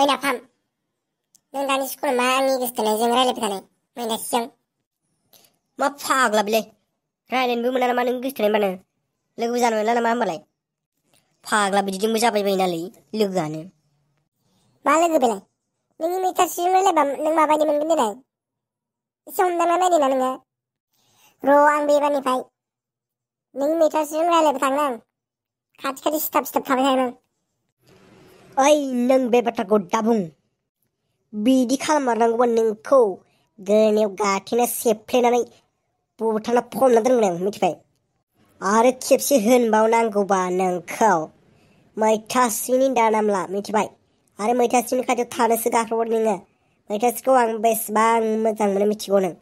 ओइ नाफाम, नों दानि स्कुलाव मा आंनि गोसोथोनायजों रायलायबाय थानाय मैनासिजों? मा फाग्ला बेलाय? रायलायनोबो मोना नामा नों गोसोथोनाय मानो? लोगोबो जानो मोनला नामा होमबालाय? फाग्ला बिदिजोंबो जाबाय बायो नालै लोगोआनो। मा लोगो बेलाय? नोंनि मैथास्रिजों रायलायबा नों माबायदि मोनगोन देलाय? एसे हमदांना नायदो ना नोङो। र' आं बेबारनिफ्राय नोंनि मैथास्रिजों रायलायबाय थागोन आं। खाथि खाथि सिथाब सिथाब थाबाय थागोन आं। ओइ नों बे बाथ्राखौ दाबुं। बिदि खालाममारनांगौबा नोंखौ गोरनायाव गाथेना सेफ्लेनानै बुथारना फमना दोनगोन आं, मिथिबाय? आरो खेबसे होनबावनांगौबा नोंखौ मैथास्रिनि दानामला, मिथिबाय? आरो मैथास्रिनि खाथियाव थानोसो गाख्रबो नोङो। मैथास्रिखौ आं बेसेबां मोजां मोनो मिथिगौ नों?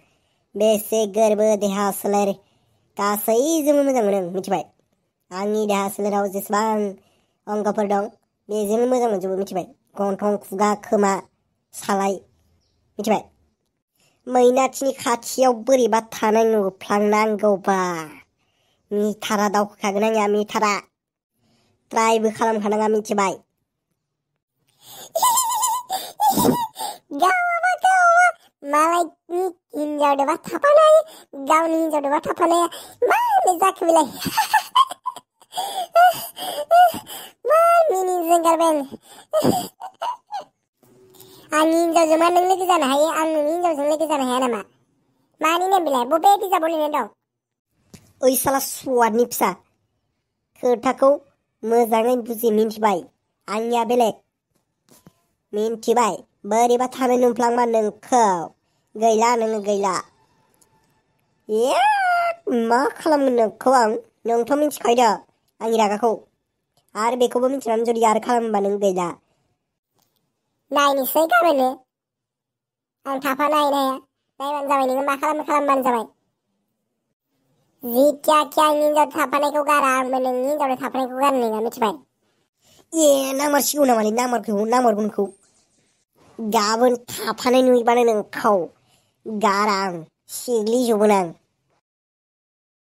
बेसे गोरबो देहा सोलेर गासैजोंबो मोजां मोनो, मिथिबाय? आंनि देहा सोलेराव जेसेबां अंगफोर दं बेजोंनो मोजां मोनजोबो, मिथिबाय? गन्थं, खुगा, खोमा, सालाय, मिथिबाय? मैनाथिनि खाथियाव बोरैबा थानाय नुफ्लांनांगौबा मिथारा दावखोखागोन आंनिया, मिथारा। ट्रायबो खालामखानाङा, मिथिबाय? गावाबा मालायनि हिनजावदोबा थाफानाय, गावनि हिनजावदोबा थाफानाया मानो जाखो बेलाय? मा मिनिनोसो ओंखारबाय आं। आंनि हिनजावजों मा नों लोगो जानो हायो? आं नोंनि हिनजावजों लोगो जानो हाया नामा? मानि नेम बेलाय? बबे बिजाबाव लिरनाय दं? ओइ साला सुवादनि फिसा, खोथाखौ मोजाङै बुजि, मिन्थिबाय? आंनिया बेलेग, मिन्थिबाय? बोरैबा थानाय नुफ्लांबा नोंखौ गैला, नोङो गैला। मा खालामगोन नोंखौ आं? नोंथ' मिन्थिखायो दा आंनि रागाखौ। आरो बेखौबो मिन्थिनानै जुदि आरो खालामोबा नों गैला। नायनोसै गाबोननो। आं थाफानो हायो ना हाया? नायबानो जाबाय, नोङो मा खालामबानो जाबाय। जिथियाखि आंनि हिनजाव थाफानायखौ गारा, आंबो नोंनि हिनजावजों थाफानायखौ गारनो नङा, मिथिबाय? नांमारसिगौ नामालै? नांमारगौ नोंखौ। गाबोन थाफानाय नुयोबानो नोंखौ गारा आं, सिग्लिजोबगोन आं।